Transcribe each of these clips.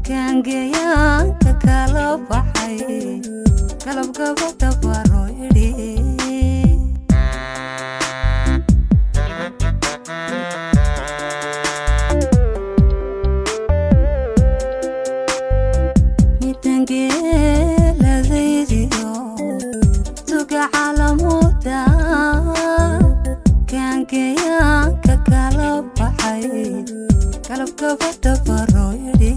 Kaangeyaanka kala baxay, galab gabadha baro idhi. Midangeeladaydiyo tuga calamuda, kaangeyaanka kala baxay, galab gabadha baro idhi.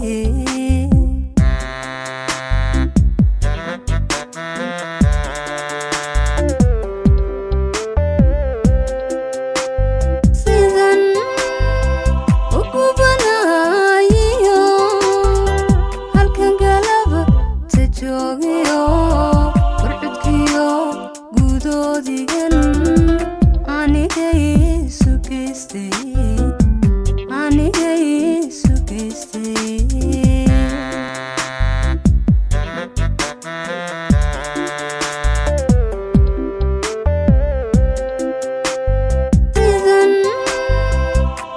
Sidan u gubanayo halkan galaba ta joogiyo, warcudkiyo gudoodigan anigay isu geystay, anigay isu geystay. Sidan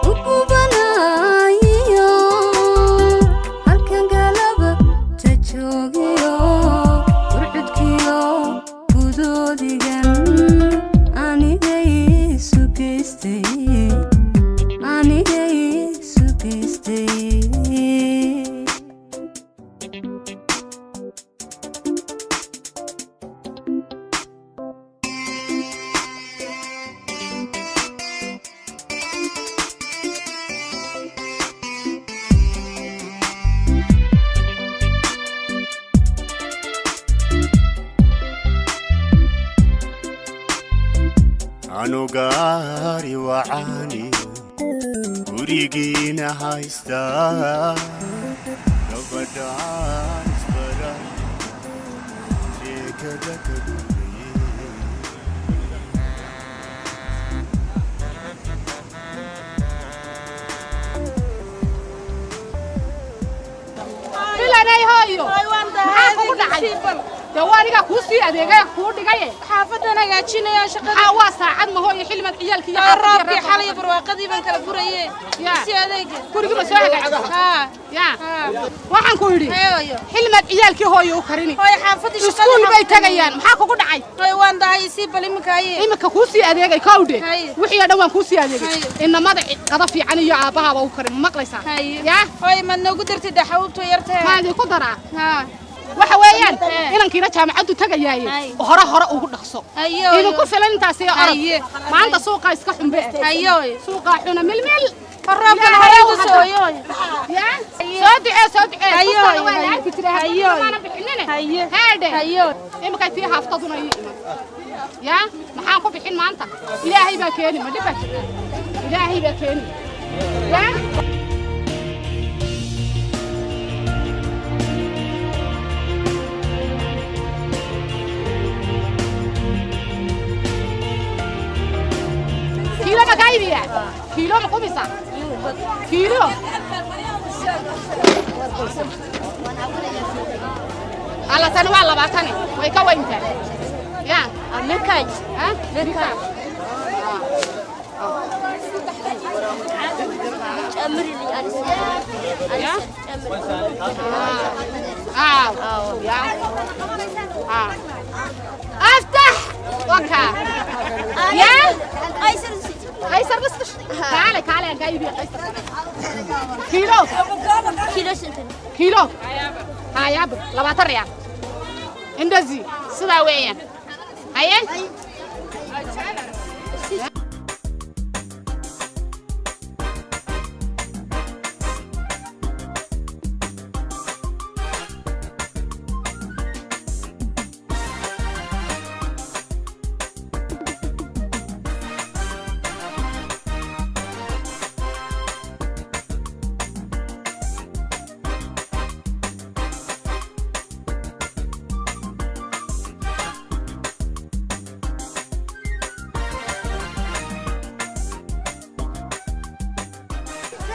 u gubanayo halkan galaba ta joogiyo, warcudkiyo gudoodigan anigay isu geystay, anigay isu geystay. Anugaari wacaaniyo gurigiina haystaa, gabadhaan isbara sheekada ka gudaye. Filanay hooyo, maxaa kugu dhacay? Dee waa anigaa kuu sii adeegay, kuu dhigaye. Xaafadan hagaajinaya shaqada. Maxaa waa saacad ma hooyo, xilmad ciyaalkii iyo roobkii xaafadii. Xalay barwaaqadii baan kala guraye. Ya. Si adeega. Gurigii ma soo hagaajisay? Haa. Ya. Haa. Waxaan ku idhi, hayo. Xilmad ciyaalkii hooyo u karini. Hooyo, xaafadii shaqada. Iskuul bay tagayaan, maxaa kugu dhacay? Hooyo, waan dahay, sii bal iminka haye. Iminka kuu sii adeegay kowdhe. Haye. Wixii oo dhan waan kuu sii adeegay. Haye. Inamada qada fiican iyo aabbahaaba u karin, ma maqlaysaa? Haye. Ya. Hooyo, maad noogu dartid xawubto yartahay? Maa idinku daraa? Haa. Waxa weeyaan, Haye. inankiina jaamacaddu tagayaaye, Haye. hore hore ugu dhaqso. Haye. Idinku filan intaasi orod. Haye. Maanta suuqa iska xunbe. Haye. Suuqa xuna milmil. Roobkan Ilaahay hore ugu hadda. sooyo. Ya, soo ducee, soo ducee. Haye. Suuqana waa la arki jiray. Haye. Haddii maana bixinine. Haye. Haadhe. Haye. Imika tii haftaduna ii iman ya, maxaan ku bixin maanta? Ilaahay baa keeni, ma dhib baa jirta? Ilaahay baa keeni ya. Kiilo ma kaa iibiyaa? Kiilo ma qubisa? Kiilo alla, tani waa 20, way ka weyntaa ya. Mirkaaj. Ha? Mirkaaj. Ya? آه يا آه افتح وكا يا قيصر. قيصر بس تعالي تعالي يا جايبي قيصر كيلو. كيلو سنتين. كيلو ها يا ابو 20 ريال እንደዚህ sidaa weeyaan haye.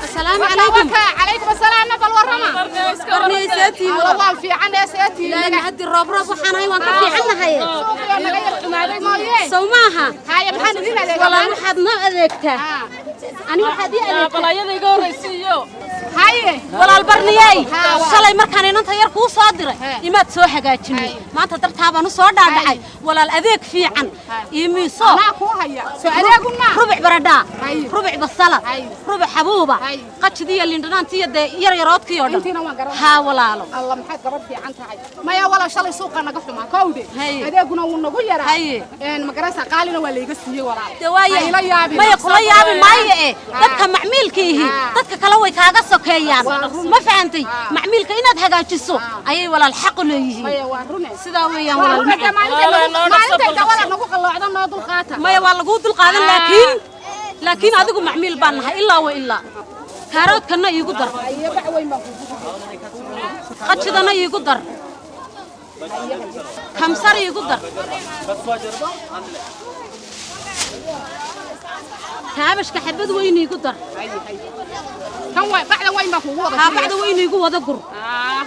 السلام عليكم. Waka calaykum asalaam, bal warrama. Qarnaysatii. Alla, waan fiican ee seetii? Ilaahay hadii roob roob waxaan ahay, waan ka fiicannahay. Suuqiyo naga yar xumaaday mooye. Sow maaha? Haya, maxaan idin adeegaa? Walaal, waxaad noo adeegtaa, ani waxaad ii adeegtaa Balaayada iga horraysiiyo. Haye. Walaal Barniyey, Haa, waa. shalay markaan inanta yar kuu soo diray He. imaad soo hagaajinay. Haye. Maanta dartaa baan u soo dhaadhacay. Haye. Walaal, adeeg fiican Haye. iyo miiso. Anaa kuu haya soo adeegu maa. Rubuc baradhaa, Haye. rubuc basala, Haye. rubuc xabuuba, Haye. qajidiiyo lindhanaantiiyo dee yar yaroodkii oo dhan. Intiina waan garanaya. Haa walaalo. Alla, maxaad gabadh fiican tahay. Maya walaal, shalay suuqa naga xumaa kowde. Haye. Adeeguna wuu nagu yaraa. Haye. Ma garanaysaa, qaalina waa layga siiyey walaal. Dee waaye Ha ila yaabin. Maya, kula yaabi maayo eh. Haa. Dadka macmiilkiihi Haa. dadka kale way kaaga sokeeyaan. Waa run. Ma fahantay? Haa. Macmiilka inaad hagaajiso Haa. ayay walaal xaq u leeyihiin. Maya, waa rune. Sidaa weeyaan Waa walaal rune dee. macaan. Maalintay Walaal, noo dhaqso, maalintay bal dawada nagu qalloocdo noo dulqaata. Maya, waa laguu dulqaadan, laakiin adigu macmiil baan nahay ilaa wa ilaa. Kaaroodkanna iigu dar. Haye, bac weyn baan kugu riday. Qajidana iigu dar, kamsar iigu dar, kaabashka xabad weyn iigu dar. Haye, haye. Kan way bacda weyn baan kugu wada Haa, guraya. bacda weyn iigu wada gur. Ah.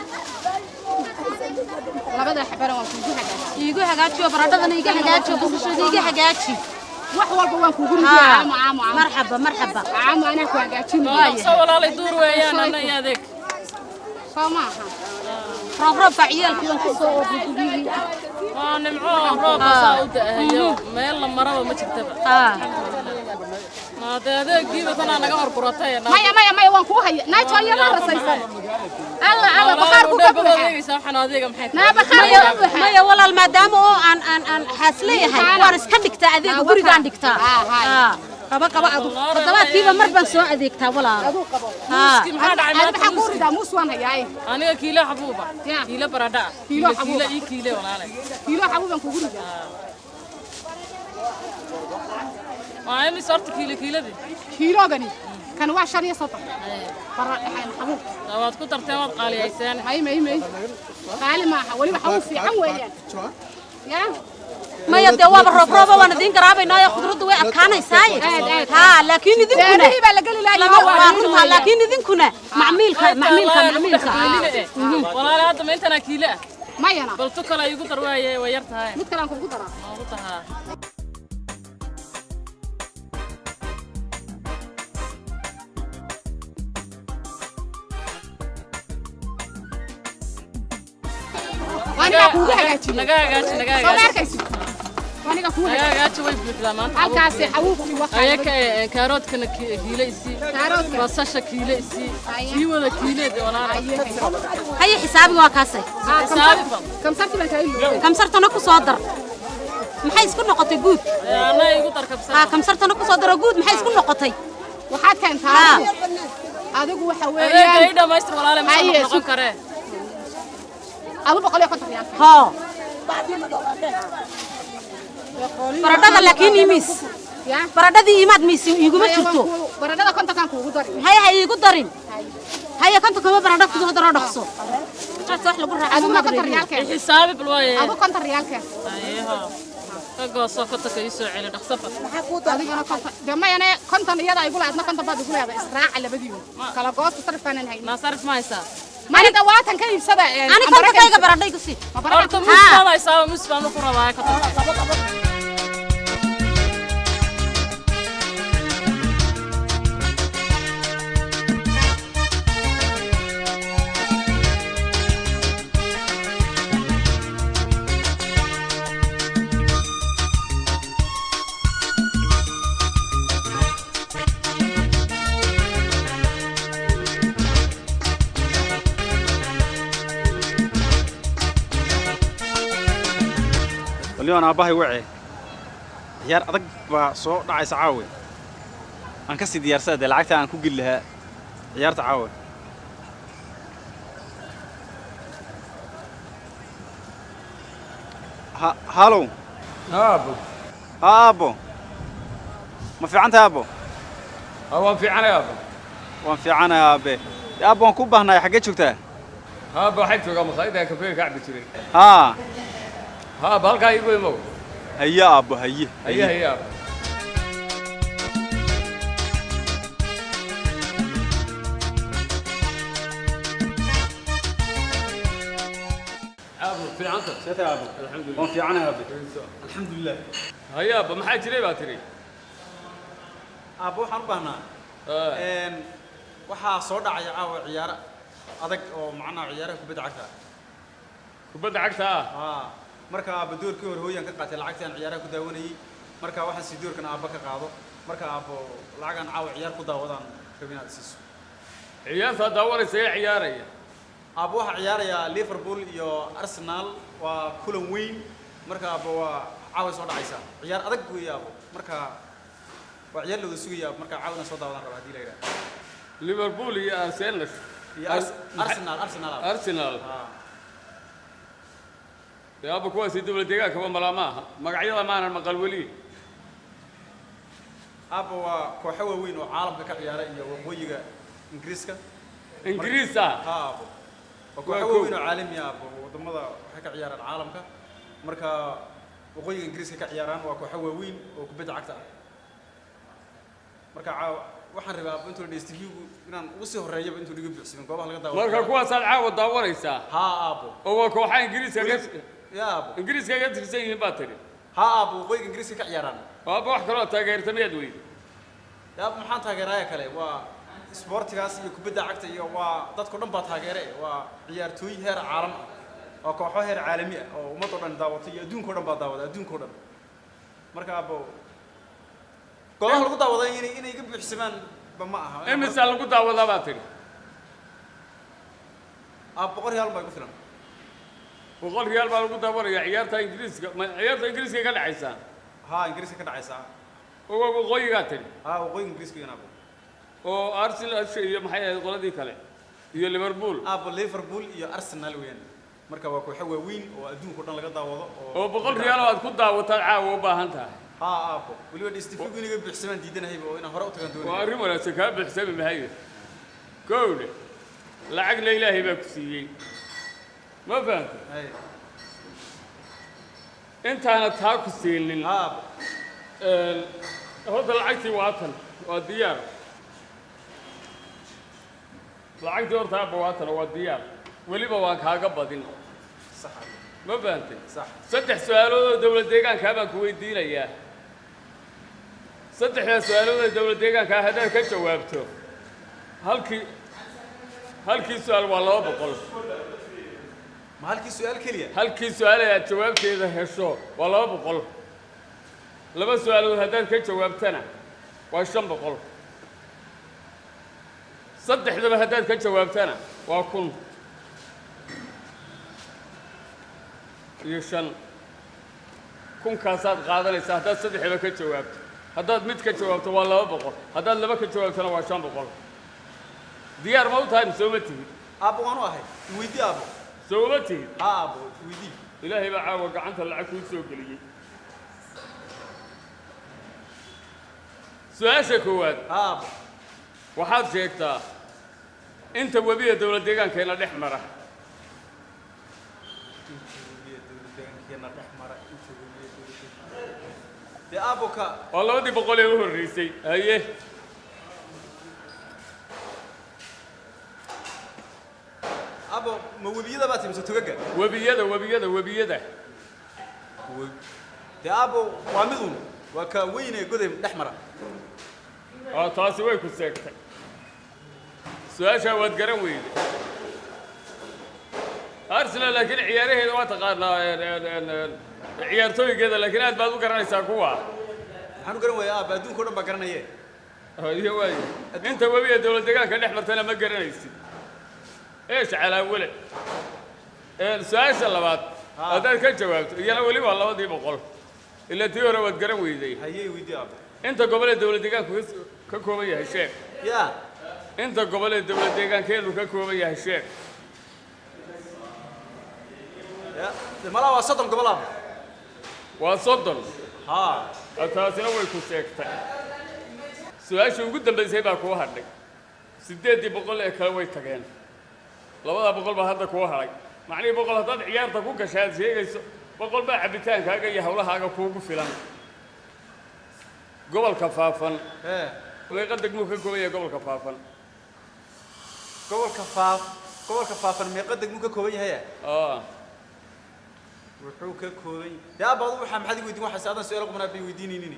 Labada xabana waan kugu hagaajiyey. Iigu hagaajiyo baradhadana iiga hagaajiyo, basashada iiga hagaaji. Wax walba waan kugu riday. Haa. Caamu caamu caamu. Marxaba, marxaba. Caamu, anaa ku hagaajinaya. Dhaqso walaalay, duur weeyaan anna iyo adeeg. Soo maaha? Roob roobka ciyaalkii waan ku soo oodnay guryihii. Waa nimco, roobka saa u da'ahayo, meel la maraba ma jirtaba. Haa. Dee adeegiiba tanaa naga hor guratay. Maya, maya, maya, waan kuu haya naajo iyadaa rasaysan. Alla alla, bakhaarku ka buuxa. Adeegaysaa waxaan adeega maxay Naa, bakhaarku ka buuxa. Maya walaal, maadaama oo aan xaasleeyahay, waan iska dhigtaa adeega, gurigaan dhigtaa. Haa, haa. Haa. Qaba, qaba adu. Toddobaadkiiba mar baan soo adeegtaa walaal. Aduu qabo. Haa. Muuski maxaa dhacay Adi maanta? maxaa kuu Muuski. ridaa? Muus waan hayaaye. Aniga kiilo xabuuba. Ya. Kiilo baradha. Kiilo kiilo xabuuba. ii kiile walaalay. Kiilo xabuuban kugu ridaa. Waa imis horta kiilo kiiladii? Kiiloogani kan waa 35 baradhaxeen xabuub. Taa waad ku darteen, waad qaaliyayseen. May, may, may, qaali maaha, weliba xabuub fiican weeyaan ya. Maya, dee waaba roob rooba, waan idiin garaabaynaayo, khudraddu way adkaanaysaaye. Aad, aad. Haa, laakiin idinkuna Beerihii baa la geli lahaa. Lama waa runtaa, laakiin idinkuna macmiilka, macmiilka, macmiilka. Walaalay, hadda ma intanaa kiile ah? Mayana. Bal tu kale igu dar waaye, way yar tahay. Mid kale aan kugu daraa. Noogu tahaa. Anigaa kuugu hagaajiyey. Naga hagaaji, naga Soo ma hagaaji. arkaysid? Aniga kuugu Naga hagaajiyey. hagaaji, way buuxdaa maanta. Halkaasi xabuubkii waxaa. Ayaka kaaroodkana kiile isii. Kaaroodka. Basasha kiile isii. Haye. Sii wada kiileed walaalay. Haye, xisaabiga waa kaasay. Xisaabi bal. Kamsarti baan kaa iloobay. Kamsartana ku soo dar. Maxay isku noqotay guud? Anna igu dar kabsar. Haa, kamsartana ku soo daro. Guud maxay isku noqotay? Waxaad keentaa Haa. adigu waxa Adeega weeyaan. ii dhamaystir walaalay, ma Haye, noqon karee. Adu 150 riyaal. Hoo, baradhada laakiin imiis. Ya. Baradhadii imaad miis iiguma Maya, waan jirto. Baradhada 50-kaan kuugu dari. Haye, ha iigu darin. Haye, 50 kama baradho ku soo daro, dhaqso. Qaas wax lagu raaco. Aduguna 50 ma riyaal keen. Xisaabi bal waaye. Adu 50 riyaal keen. Ayeho. Ka gooso 50-ka, ii soo celi dhaqso fal. Adigana 50 dee mayane, 50 iyada igu leedahay, adna 50 baad igu leedahay. Israaca labadiinu kala goosta, sarifkaanan haynin. Naa sarif ma haysaa? Maanta waatan ka iibsada ani 50-kayga baradho igu sii. Ma baradho? Horta muus baad haysaa, muus baan ku rabaa 50-ka. Waliban aabbahay wace, ciyaar adag baa soo dhacaysa caawe, aan ka sii diyaarsada dee lacagta aan ku geli lahaa ciyaarta caawe. Ha halow. Aabo. Ha aabbo, ma fiican tahay aabbo? Waan fiicanay aabo. Waan fiicanahay aabe. Dee aabbo, waan ku baahnahay, xaggee joogtaa? Aabo, waxaan joogaa maqaayadda kafeega ka cabbi jiray. Haa. Aabo, halkaa iigu imow. Haye aabbo, haye. Haye, haye aabo. Aabo, fiicanta? See aabbo? Alxamdulillah. Waan fiicanahay aabe, alxamdulilah. Haye aabo, maxaa jiray baa tiri? Aabbo, waxaan u baahnaa Waxaa soo dhacaya caawa ciyaaro adag oo macnaha ciyaaraha kubadda cagta ah. Kubadda cagta ah. Haa, marka aabbo doorkii hore hooyaan ka qaatay lacagtii aan ciyaaraha ku daawanayay. Marka waxaan si doorkan aabba ka qaado. Marka aabbo lacagaan caawa ciyaar ku daawadaan rabin inaad siiso. Ciyaartaa daawanaysa ee ciyaaraya? Aabbo, waxaa ciyaaraya Liverpool iyo Arsenal, waa kulan weyn. Marka aabbo waa caawa soo dhacaysa ciyaar adag weeye aabbo. Marka waa ciyaar la wada sugaya aabbo. Marka caawa inaan soo daawadaan raba haddii la yidhaahdo. Liverpool iyo Arsenal? Iyo Arsenal, Arsenal aabbo. Arsenal. Haa. Dee aabba, kuwaasi dowlad deegaankaba malaa maaha, magacyada maanan maqal weli. Aabba, waa kooxo waaweyn oo caalamka ka ciyaara iyo waqooyiga Ingiriiska. Ingiriis ah? Haa aabbo, waa Waa kooxo kow. waaweyn oo caalami ah aabbo. Wadamada waxay ka ciyaaraan caalamka. Marka waqooyiga Ingiriiska ka ciyaaraan, waa kooxo waaweyn oo kubadda cagta ah. Marka caawa waxaan rabaa aabbo intuu DStv-gu inaan ugu sii horreeyaba intuu naga buuxsamin goobaha laga daawado. Marka kuwaasaad caawa daawanaysaa? Haa aabbo. Oo waa kooxaha Ingiriiska ka Ya aabbo. Ingiriiska ka tirsan yihiin baa tidhi? Haa aabbo, waqooyiga Ingiriiska ka ciyaaraan. Aabba, wax kaloo taageerta miyaad weydi? Ya aabbo, maxaan taageeraya kale? Waa isboortigaas iyo kubadda cagta iyo waa dadko dhan baa taageere. Waa ciyaartooy heer caalam ah, waa kooxo heer caalami ah oo ummad oo dhan daawato iyo adduunka o dhan baa daawada, adduunka o dhan. Marka aabbo, goobaha lagu daawaday inay iga buuxsamaan ba ma aha. Imisaa lagu daawadaa baa tidhi? Aabbo, 100 riyaal baa igu filan. 100 riyaal baa lagu daawanaya ciyaarta Ingiriiska? Ma ciyaarta Ingiriiska ka dhacaysaa? Haa, Ingiriiska ka dhacaysaa. Oo waa waqooyigaa tidhi? Haa, waqooyiga Ingiriiska weyn aabbo. Oo Arsenal iyo maxay ahayd qoladii kale iyo Liverpool? Aabbo, Liverpool iyo Arsenal weeyaan. Marka waa kooxo waaweyn oo adduunka o dhan laga daawado. Oo 100 riyaal oo aad ku daawataad caawa u baahan tahay? Haa aabbo, weliba DStv-gu inaga buuxsamaan diidanahayba oo inaan hore u tagaan Waa doonaya. arrin wanaagsan. Kaa buuxsami mahaye kowdhe, lacagna Ilaahay baa ku siiyey, ma fahantay? Hay. Intaana taa ku siinin, Haa aabbo. Horta lacagtii waa tan, waa diyaar lacagtii. Horta aabba, waa tan, waa diyaar, weliba waan kaaga badin. Sax aabbo. Ma fahantay? Sax. Saddex su-aalood oo dowlad deegaankaa baan ku weydiinayaa. Saddexdaa su-aalood oo dowlad deegaankaa haddaad ka jawaabto, halkii su-aal waa 200. Ma halkii su-aal keliya? Halkii su-aal ee aad jawaabteeda hesho waa 200. Laba su-aalood haddaad ka jawaabtana waa 500. Saddexdaba haddaad ka jawaabtana waa 1005. Kunkaasaad qaadanaysaa haddaad saddexdaba ka jawaabto. Haddaad mid ka jawaabto waa 200, haddaad laba ka jawaabtona waa 500. Diyaar ma u tahay mise uma tihid? Aabbo, waan u ahay. Iweydii aabbo. Soo uma tihid? Haa aabbo, iweydii. Ilaahay baa caawa gacanta lacag kuu soo geliyey. Su-aasha koowaad. Haa aabbo. Waxaad sheegtaa inta webiga dowlad deegaankeenna dhex mara. Inta webiya dowlad deegaankeena dhex mara, inta webiya dowlad dee aabbo ka Waa labadii boqol ee u horreysay, haye. Aabbo, ma webiyada baa timisa togaga? Webiyada, webiyada, webiyada. Dee aabbo, waa midun, waa ka weyne goday dhex mara. Oo taasi way ku seegtay, su-aashaa waad garan weyday. Arsenal laakiin ciyaaraheeda waa taqaanaa, ciyaartooygeeda laakiin aad baad u garanaysaa kuwa. Maxaan u garan waaya aabba? Adduunka o dhan baa garanaye. Iyo waayo, inta webiga dowlad deegaanka dhex martana ma garanaysid. Eesh calaawale. Su-aasha labaad haddaad ka jawaabto, iyana weli waa labadii boqol, ilaa tii hore waad garan weyday. Hayey, weydii aabbo. Inta gobol ee dowlad deegaanku ka kooban yahay sheeg. Yaa? Inta gobol ee dowlad deegaankeenu ka kooban yahay sheeg. Ya dee, malaa waa 30 gobol aabbo. Waa 30? Haa. Taasina way ku sheegtay. Su-aashii ugu dambaysay baa kuu hadhay. 800 ee kale way tageen, 200 baa hadda kuu hadhay. Macnihii 100 haddaad ciyaarta ku gashay aad sheegayso, 100 baa cabbitaankaaga iyo hawlahaaga kuugu filan. Gobolka Faafan ee meeqa degmuu ka kooban yahay gobolka Faafan? Gobolka Faafan meeqa degmuu ka kooban yahay? Aa. Wuxuu ka kooban dee aabba, adu waxaa maxaad i weydiin waxaas? Adan su-aalo qumanaa bay weydiinaynin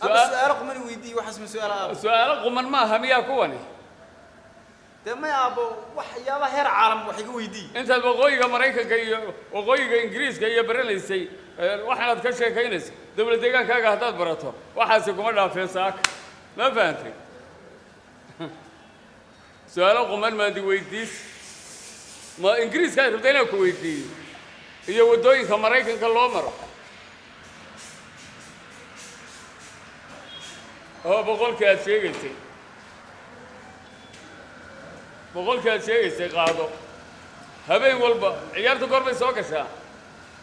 aabba. Su'aal- Su-aalo quman i weydii, waxaas ma su-aala aabba? Su-aalo quman maaha miyaa kuwani? Dee may aabbo, waxyaabaha heer caalam wax iga weydii. Intaad waqooyiga Maraykanka iyo waqooyiga Ingiriiska iyo baranaysay, waxaanaad ka sheekaynaysa dowlad deegaankaaga haddaad barato, waxaasi kuma dhaafeen saaka. Ma fahantay? Su-aalo quman maadi weydiis. Ma Ingiriiska aad rabta inaan ku weydiiyo iyo waddooyinka Maraykanka loo maro? Oo boqolkii aad sheegaysay, boqolkii aad sheegaysay qaado. Habeen walba ciyaarta goor bay soo gashaa?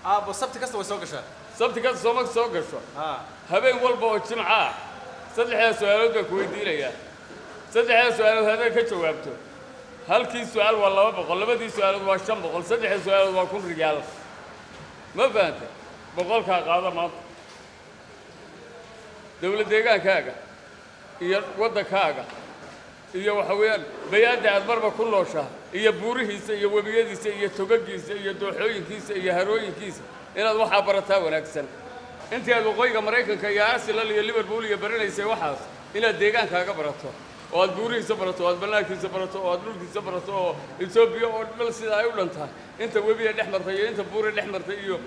Aabbo, sabti kasta way soo gashaa. Sabti kasta sooma soo gasho? Haa. Habeen walba oo jimco ah saddexdaa su-aalood baan ku weydiinayaa. Saddexdaa su-aalood haddaad ka jawaabto, halkii su-aal waa 200, labadii su-aalood waa 500, saddexda su-aalood waa 1000 riyaal. Ma fahantay? Boqolkaa qaado maanta. Dowlad deegaankaaga iyo waddankaaga iyo waxa weeyaan bayaadda aad marba ku nooshaha iyo buurihiisa iyo webiyadiisa iyo togagiisa iyo dooxooyinkiisa iyo harooyinkiisa inaad waxaa barataa wanaagsan. Intii aad waqooyiga Maraykanka iyo Arsenal iyo Liverpool iyo baranaysay waxaas, inaad deegaankaaga barato oo aad buurihiisa barato oo aad bannaankiisa barato oo aad dhulkiisa barato oo Etoobiya oo dhan sida ay u dhan tahay, inta webiya dhex martay iyo inta buuri dhex martay, iyo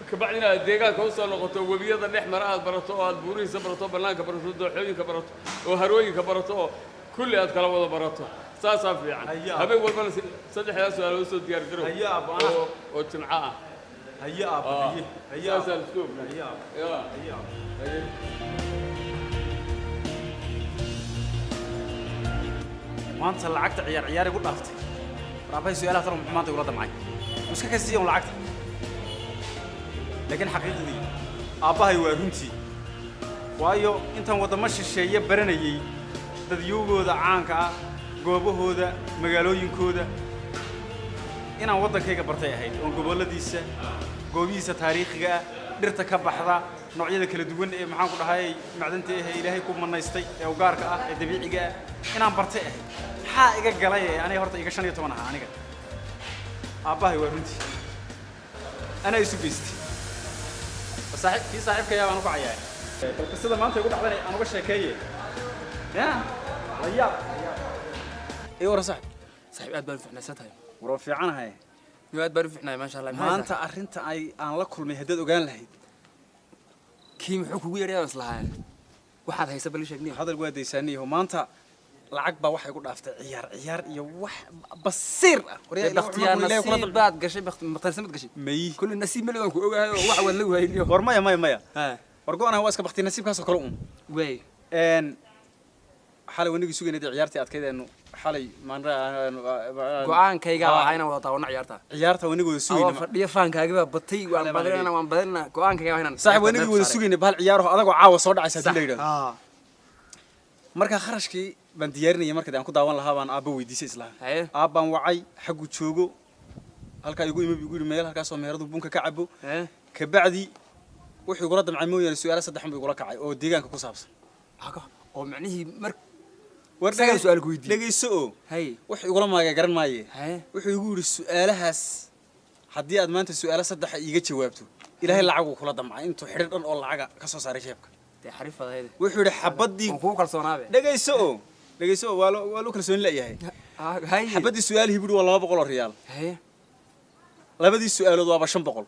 kabacdina aad deegaanka usoo noqoto, webiyada dhex mara aad barato oo aad buurihiisa barato, bannaanka barato, dooxooyinka barato oo harooyinka barato oo kulli aad kala wada barato, saasaa fiican. Haye, aabbo. Habeen walbana saddexdaa su-aalood usoo diyaar garow Haye, aabbo, anaa- oo jimco ah. Haye aabbo. Ah. Haye, haye. Saasaa Aabbo. la isku ognahay. Haye aabbo. Ya. Haye aabbo. Haye. Maanta lacagta ciyaar ciyaar igu dhaaftay. War aabbahay su-aalaha talo muxuu maanta igula damcay? Iska ka siiya un lacagta. Laakiin xaqiiqdii aabbahay waa runtii, waayo intaan waddamo shisheeye baranayey, dadyowgooda caanka ah, goobahooda, magaalooyinkooda, inaan waddankayga bartay ahayd oon gobolladiisa, goobihiisa taariikhiga ah, dhirta ka baxda, noocyada kala duwan ee maxaan ku dhahay macdanta ah ee Ilaahay ku manaystay ee ugaarka ah ee dabiiciga ah inaan bartay ahayd. Maxaa iga galay ee aniga horta iga 15 ahaa aniga? Aabbahay waa runtii, anaa isu geystay. Saaxiib kii saaxiibkayaa baan u kacayaa. Bal qisada maanta igu dhacdanay aan uga sheekeeye. Ya la yaab ii waran, saaxib. Saaxiib, aad baan u fiicnaysan tahay. War waa fiicanahay. Yo, aad baan u fiicnay, maasha Allah. Maanta arrinta ay aan la kulmay haddaad ogaan lahayd. Kii muxuu kugu yeedhay aan islahaa? Waxaad haysa bal ii sheeg niyo. Hadal waa daysaaniyaho. Maanta lacag baa waxay ku dhaaftay ciyaar ciyaar iyo wax basiir ah. Waryaa, ilaa Bakhtiyaa wuxuu Ilaahay kula nasiib baad gashay, bakhtiyaanimad gashay. May. Kulli nasiib meel waan ku ogahay oo wax waad la waayay niyo. War maya, maya, maya. Ha. War go-anaha waa iska bakti nasiibkaasoo kale un. Way. Xalay wanigii sugaynay dee ciyaartii adkayd eenu xalay maanra. Go'aankayga waa inaan wada daawano ciyaarta. Ciyaarta wanigii wada Adoo sugayna. fadhiyo faankaagi baa batay, waan Xalay baan badinana, waan badinana, go'aankayga waa inaan Saaxiib, wanigii wada sugaynay bahal ciyaaraho adagoo caawa soo dhacaysa haddii la yidhahdo. Marka kharashkii baan diyaarinayay marka dee aan ku daawan lahaa baan aabba weydiisay islaha. Haye. Aabbaan wacay, xaggu joogo halkaa igu imi, igu yidhi meel halkaasoo meheradu bunka ka cabo. Haye. Kabacdi wuxuu igula damcay mooyaane su'aalo saddex buu igula kacay oo deegaanka ku saabsan. Haka oo micnihii mar War Isagaa su'aal ku weydiiyey. Dhegeyso oo Haye. wuxuu igula maagay garan maaye. Haye. Wuxuu igu yidhi su'aalahaas haddii aad maanta su'aalo saddexa iiga jawaabto, Ilaahay lacaguu kula damcay intuu xidhi dhan oo lacaga ka soo saaray jeebka. Dee xariif adayde. Wuxuu yidhi xabaddii Waan kugu kalsoonaabe. Dhegeyso oo, dhegeyso oo, waa loo kalsooni la'yahay. Haye. Xabaddii su'aalihii buu yidhi waa 200 oo riyaal. Haye. Labadii su'aalood waaba 500.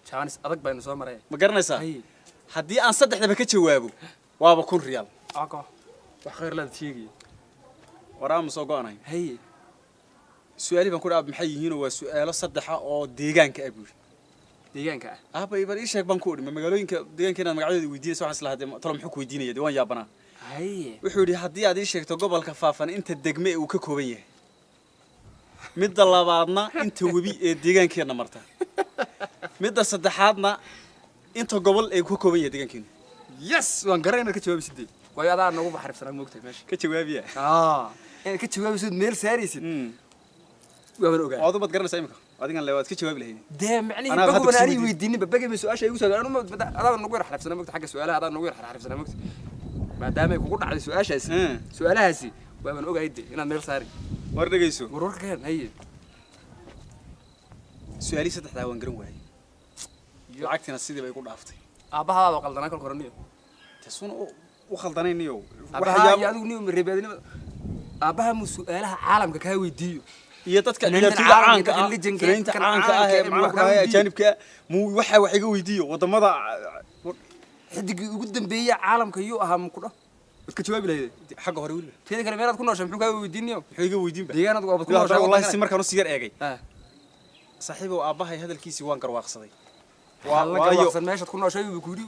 Jaanis adag baynu soo maray. Ma garanaysaa? Haye. Haddii aan saddexdaba ka jawaabo waaba 1000 riyaal. Ako wax khayr laad sheegaya. Waraa ma soo go'anahay. Haye. Su'aalihii baan ku dhaha maxay yihiinoo? Waa su'aalo saddexa oo deegaanka ah buu yidhi. Deegaanka ah? Aabba, bal ii sheeg baan ku idhi, ma magaalooyinka deegaanka inaad magacyadooda weydiinaysa? Waxaan islahaa dee talo muxuu ku weydiinaya? Dee waan yaabanaa. Haye. Wuxuu yidhi haddii aad ii sheegto gobolka Faafan inta degme ee uu ka kooban yahay, midda labaadna inta webi ee deegaankeenna marta, midda saddexaadna inta gobol ee ka kooban yahay deegaankeenu. Yes, waan garan inaad ka jawaabisid dee, waayo adaa nagu baxrifsanaa moogtahay meesha. Ka jawaabiya. Inaad ka jawaabisid meel saaraysid waaban ogaa. Adu baad garanaysaa imika adigan le waad ka jawaabi lahayd. Dee macnihii Anaa hadda baguban kusii aanay weydiin. Weydiininba bagay su-aasha igu soo adaa nagu yar xarifsanaa mogta xagga su-aalaha, adaa nagu yar xarifsanaa mogta maadaama ay kugu dhacday su-aashaasi, su-aalahaasi waaban ogahay de inaad meel saari. War dhegeyso. War warka keen, haye. Su-aalihii saddexdaa waan garan waayey, lacagtiina sidii bay igu dhaaftay. Aabbahaaba qaldanaa kolka hore niyo. Tasuna u khaldanayniyo. Aabbahaa iyo adigu niyo reebaadinima. Aabbaha muu su'aalaha caalamka kaa weydiiyo iyo dadka fanaaniinta ciyaartoyda caalamka, caanka ah, dadka legendka, fanaaniinta dadkan caanka ah ee caanka ee maxaan wax ku kaa dhahay weydiiyo. ajaanibka ah, muu waxa wax iga weydiiyo wadamada. Xidigii ugu dambeeyey caalamka yuu ahaa mukudha, waad ka jawaabi lahayd. Xagga hore weliba. Teeda kale, meelaad ku nooshay muxuu kaa weydiinayo? Muxuu iga weydiinba? Deegaanaad waabad ku Ilaa nooshay. wallahi si markaan usii yar eegay, Ah. saaxiibow, aabbahay hadalkiisii waan garwaaqsaday. Waa la Waayo- garwaaqsan meeshaad ku nooshay buu ku yidhi.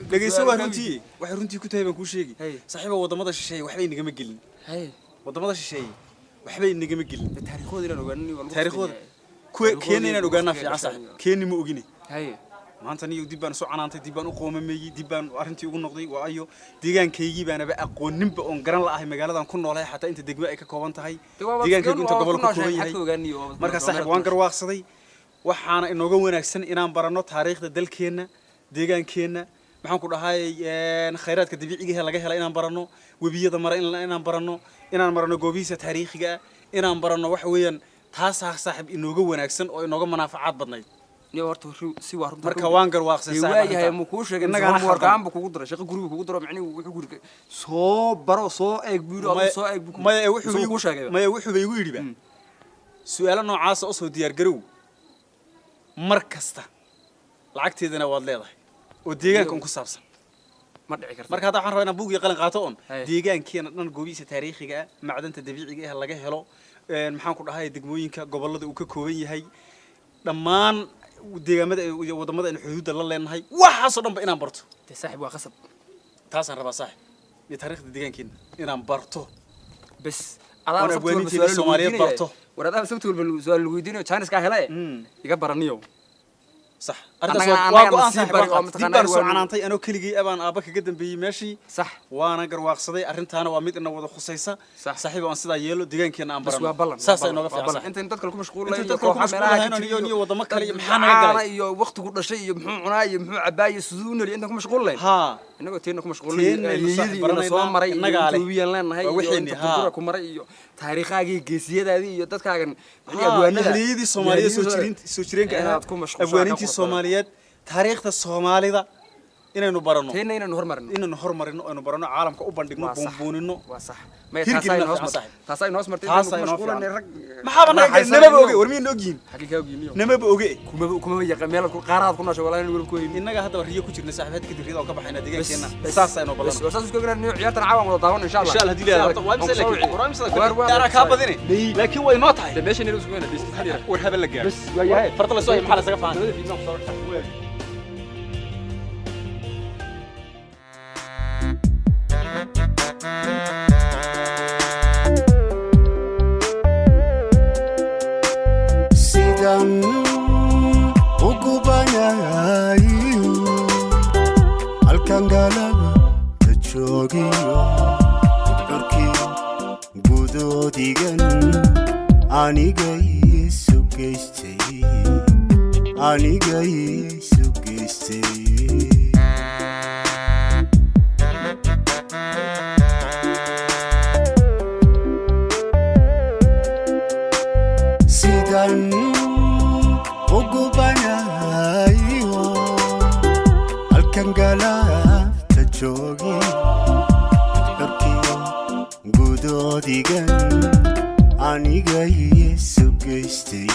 Dhegeyso, waa runtii, waxay runtii ku tahay baan kuu sheegi. Hey. Saaxiibow, wadamada shisheeye waxbay nagama gelin. Hay. Wadamada shisheeye waxbay nagama gelin. Taariikhooda inaan ogaanin waa lagu Taariikhooda qasban kuwa Taariikhooda keena inaan inaan ogaanaa waqtiga fiican, dhashay. saaxiib, keeni ma ogine. Yahay. Hay. Maanta niyo dib baan isu canaantay, dib baan u qoomameeyey, dib baan arrintii ugu noqday. Waayo, deegaankaygii baanaba aqooninba oon garan la'ahay magaaladan ku noolahay, xataa inta degmo ay ka kooban tahay, Dee waa- deegaankaygu inta waa gobol ku ka nooshahay, kooban maxaad yahay. ka ogaaniyo? Waa ku Marka nooshahay, saaxiib, meelaad waan ku garwaaqsaday. Waxaana inooga wanaagsan inaan baranno taariikhda dalkeenna, deegaankeenna, maxaan ku dhahay, khayraadka dabiiciga ah laga hela inaan baranno, webiyada mara inaan baranno, inaan marano goobihiisa taariikhiga ah inaan baranno. Waxa weeyaan taasaa, saaxiib, inooga wanaagsan oo inooga manaafacaad badnayd. Niyo horta si waa runta. Marka waan garwaaqsan, Dee saaxiib, waayahay, arrintaa. muu kuu sheegay? Innagaana Innagaana khaldan. warkaan buu kugu diray, shaqo gurigu kugu diro, macnihi wuxuu ku yidhi soo baro, soo eeg buu yidhi, adigu soo eeg buu ku Maya ee wuxuu isagoo kuu sheegay. Maya, wuxuuba igu yidhiba su'aalo noocaasa usoo diyaar garow mar kasta, lacagteedana waad leedahay, oo deegaanka un ku saabsan. Ma dhici karto. Marka hadda waxaan rabaa inaan buug iyo qalin qaato oon Haye. deegaankeena dhan, goobihiisa taariikhiga ah, macdanta dabiiciga ah laga helo, maxaan ku dhahay, degmooyinka, gobollada uu ka kooban yahay, dhammaan deegaamada iyo waddamada aynu xuduudda la leenahay, waxaasoo dhan ba inaan barto. Dee saaxiib, waa qasab. Taasaan rabaa, saaxiib, iyo taariikhda deegaankeena inaan barto. Bes. Oon abwaaniinteena Soomaaliyeed barto. War adaa sabti walba su'aal lagu weydiinayo jaaniskaa hele iga baraniyo. Sax. Annaga- Arrintaas waa annaga go'aan, nasiib saaxiib, bari waan oo qaatay. Dib mataqaanaa baan soo canaantay, anoo keligii abaan aabba kaga dambeeyey meeshii. Sax. Waana garwaaqsaday, arrintaana waa mid ina wada khusaysa. Sax. Saaxiib, aan sidaa yeelo, deegaankeena aan Bas, barano. waa ballan. Saasaa inooga fiican, saaxiib. Intayn dadka ku mashquulayn Intayn dadka ku mashquulahayn iyo wadamo kale iyo maxaa naga galay? Iyo waqtigu dhashay iyo muxuu cunaa iyo muxuu cabaa iyo siduu u nool, intaan ku mashquulayn. Haa. Inagoo teena ku mashquulnay, Teena aynu saaxiib yeeyadii ina soo baranaynaa, maray iyo innagaa leh. intuubiyaan leenahay Waa iyo wixeenni, inta haa. durdura ku maray iyo taariikhaagii, geesiyadaadii iyo dadkaagan macnihi Haa, abwaanada halyeeyadii Soomaaliyeed soo jireen, soo jireenka ahaa, inaad ku mashquulshaa ka abwaaniintii qurux badan. Soomaaliyeed, taariikhda Soomaalida inaynu barano. Teena inaynu hormarino. Inaynu hormarino, aynu barano, caalamka u bandhigno, Waa sax. buunbuunino. Waa sax. Maya, Hirgelina taasaa inoo fiican, hoos saaxiib. taasaa inoo hoos martay. Taasaa inaynu inoo ku mashquulanay fiican. rag Maxaaba naga galay? raaxaysanayno. Namaba oge. War miyayna ogyihiin? Xagee kaa ogyihiin? Namaba oge. Kumaba yaqaan meelaad ku qaaraad ku nooshay, walaa inaan weli ku haynin. Innaga haddaba riyo ku jirna, saaxiib, hadda kadib riyada waan ka baxaynaa deegaankeena. Bas, Saasaa inoo bas, ballan. war saas isku ogaanay, ciyaartan caawan wada daawan insha Allah. Insha Allah, haddii la yidhaahdo. Waa imse Waan ku soo laakiin wici. war imse Waar, laakiin waar, anaa kaa badine, laakiin way inoo tahay. Dee meeshan inuu isku weyna, dhis. War habeen la gaaro. Bas, waa yahay. Farta la soo hay, maxaa la isaga fahan? Labada fiidnaa ku soo wici. Sidan ugu banayo halkan galaba ka joogiyo curkii gudoodigan aniga iisu geystay, aniga iisu geystay. Sidan ugu banayo halkan galabta joogi curkiyo gudoodigan aniga iisu geystay,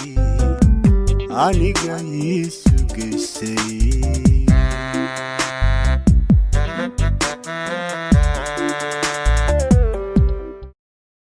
aniga iisu geystay.